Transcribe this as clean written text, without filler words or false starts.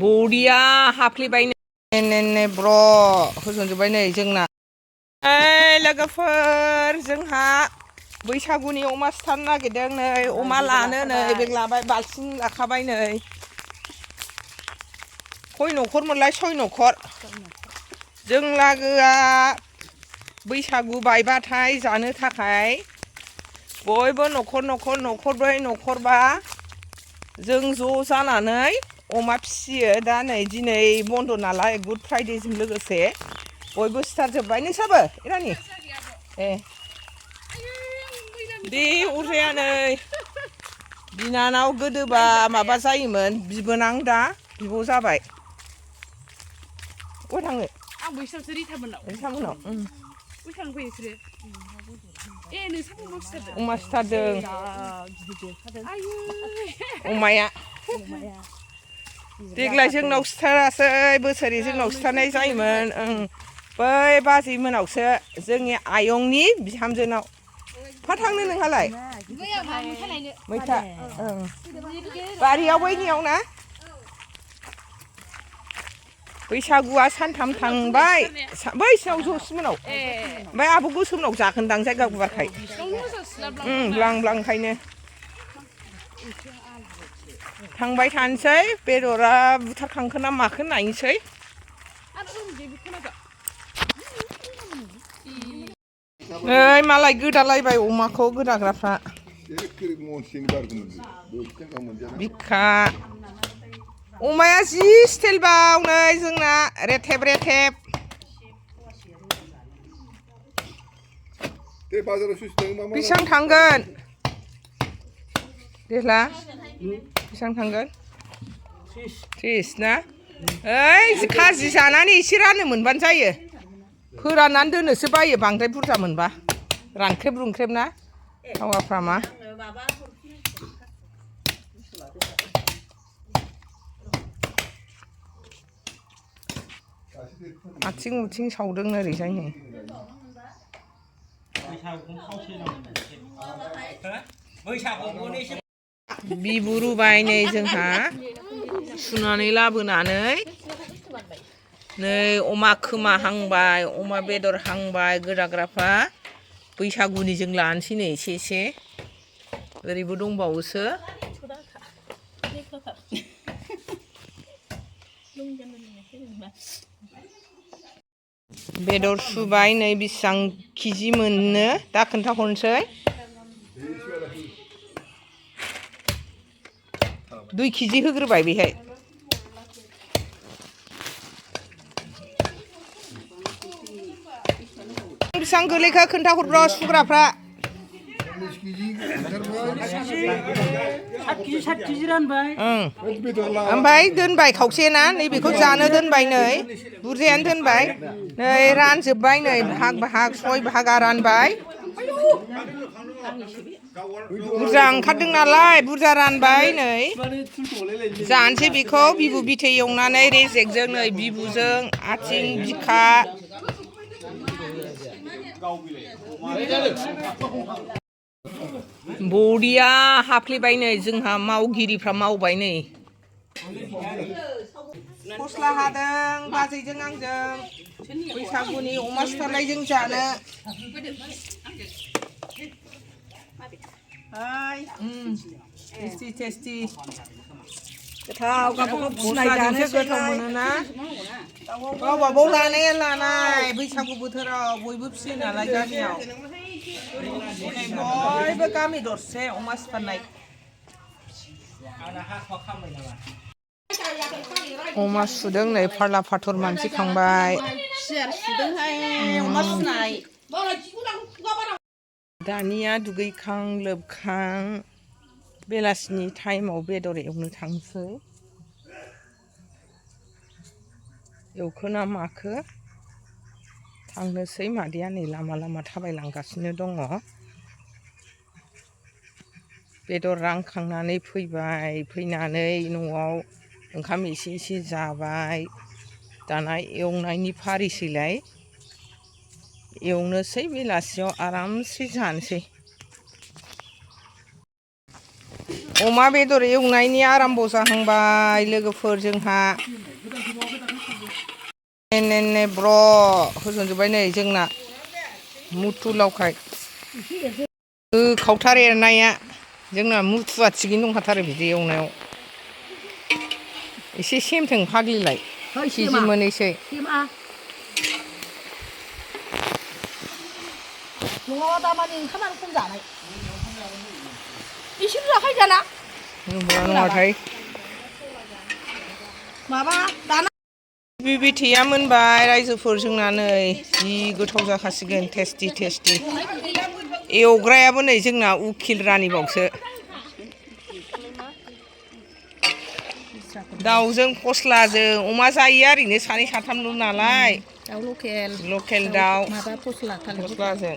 बरिया हाफ्लेबाय नै ब्र होसनजोब्बाय नै जोंना लोगोफोर जोंहा बैसागुनि अमा सिथारनो नागिरदों नै अमा लानो नै बेग लाबाय बाल्थिं लाखाबाय नै खय न'खरमोनलाय 6 न'खर जों लागोआ बैसागु बायबाथाय जानो थाखाय बयबो न'खरब्रै न'खरबा जों ज' जानानै अमा फिसियो दा नै दिनै बन्द नालाय गुड फ्राइडेजों लोगोसे बयबो सिथारजोब्बाय नोंसाबो इरानि दे अरजाया नै बिनानाव गोदोबा माबा जायोमोन बिबोनां दा बिब' जाबाय अ थाङो आं बैसागुसो रिटामोननाव बैसागु फैयो बिसोरो अमा सिथारदों अमाया देग्लाय जोंनाव सिथारासै बोसोरै जोंनाव सिथारनाय जायोमोन बै बाजै मोनावसो जोंनि आयंनि बिहामजोनाव मा थांनो नोंहालाय मैथा बारियाव बैनियाव ना बैसागुआ सानथाम थांबाय बैसिनाव ज'सिमोनाव ओमफ्राय आब' गोसोमनाव जागोनदां जायगा गुवारखाय ब्लां ब्लांखायनो थांबाय थानोसै बेदरा बुथारखांखोना माखो नायनोसै नै मालाय गोदालायबाय अमाखौ गोदाग्राफ्रा बिखा अमाया जि स्टाइल बाव नै जोंना रेथेब बेसेबां थांगोन देला बेसेबां थांगोन 30 ना ओइ खाजि जानानै एसे राननो मोनबानो जायो फोराननानै दोननोसो बायो बांद्राय बुरजा मोनबा रानख्रेब रुंख्रेब ना थावाफ्रा मा आथिं उथिं सावदों ओरैजाय नै बिबु रुबाय नै जोंहा सुनानै लाबोनानै नै अमा खोमा हांबाय अमा बेदर हांबाय गोदाग्राफ्रा बैसागुनि जों लानोसै नै एसे ओरैबो दंबावोसो बेदर सुबाय नै बेसेबां केजि मोननो दा खोन्थाहरनोसै 2 केजि होग्रोबाय बेहाय बेसेबां गोलैखो खोन्थाहरब्र' सुग्राफ्रा 7 केजि रानबाय ओमफ्राय दोनबाय खावसे ना नैबेखौ जानो दोनबाय नै बुरजायानो दोनबाय नै रानजोब्बाय नै भाग 6 भागा रानबाय बुरजा ओंखारदों नालाय बुरजा रानबाय नै जानोसै बेखौ बिबु बिथै एवनानै रेजेकजों नै बिबुजों आथिं बिखा बरिया हाफ्लेबाय नै जोंहा मावगिरिफ्रा मावबाय नै फस्ला हादों बाजैजों आंजों बैसागुनि अमा सिथारनायजों जानो टेस्टि गोथाव गावबागाव फस्लाजोंसो गोथाव मोनोना गावबागाव लानाय बैसागु बोथोराव बयबो फिसियो नालाय गामियाव बयबो गामि दरसे अमा सिथारनाय अमा सुदों नै फारला फाथर मानसि खांबाय दानिया दुगैखां लोबखां बेलासिनि टाइमाव बेदर एवनो थांसै एवखोना माखो थांनोसै मादैया नै लामा थाबायलांगासिनो दङ बेदर रानखांनानै फैबाय फैनानै न'आव ओंखाम एसे जाबाय दाना एवनायनि फारिसैलाय एवनोसै बेलासियाव आरामसे जानोसै अमा बेदर एवनायनि आराम्भ जाहांबाय लोगोफोर जोंहा ब्र होसनजोब्बाय नै जोंना मुथु लावखाय खावथार एरनाया जोंना मुथुआ थिगैनो दंखाथारो बिदि एवनायाव एसे सेमथों फाग्लिलाय केजि मोनैसै नङाबा दामानि ओंखामानो खम जानाय एसेल' जाखायो दाना नङाथाय माबा दाना बिबिथैया मोनबाय रायजोफोर जोंना नै जि गोथाव जाखासिगोन टेस्टि एवग्रायाबो नै जोंना उखिल रानिबावसो दाउजों फस्लाजों अमा जायो ओरैनो सानै साथामल' नालाय दाउ लकेल दाउ माबा फस्लाजों